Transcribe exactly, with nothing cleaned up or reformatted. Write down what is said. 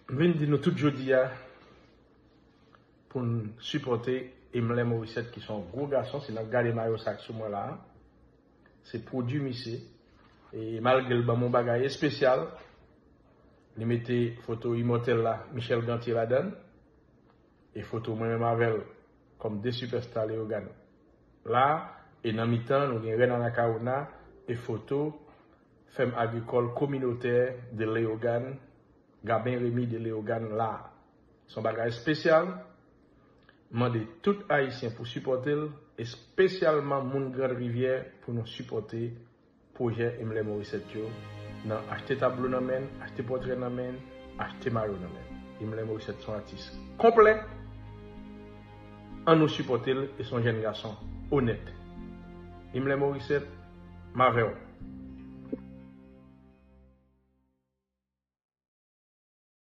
M vin di nou tout jodi a pou n sipòte Emlen Morissette ki se yon gwo gason. Si n ap gade mayo sa k sou mwen la a, se pwodui misye. E malgre l ban m yon bagay espesyal, li mete foto imòtèl la, Michel Gantier, ladan l, e foto mwen menm avè l kòm de sipèsta Leyogàn la. E nan mitan, nou gen Rèn Anakawona e foto Fèm Agrikòl Kominotè de Leyogàn, Gaben Remy de Leyogàn la. Se yon bagay espesyal. M mande tout Ayisyen pou sipòte l, espesyalman moun Grand Rivière, pou nou sipòte pwojè Emlen Morissette yo nan achte tablo nan men n, achte pòtrè nan men n, achte mayo nan men n. Emlen Morissette se yon atis konplè. Ann nou sipòte l, e se yon jèn gason onèt. Emlen Morissette, m avè w.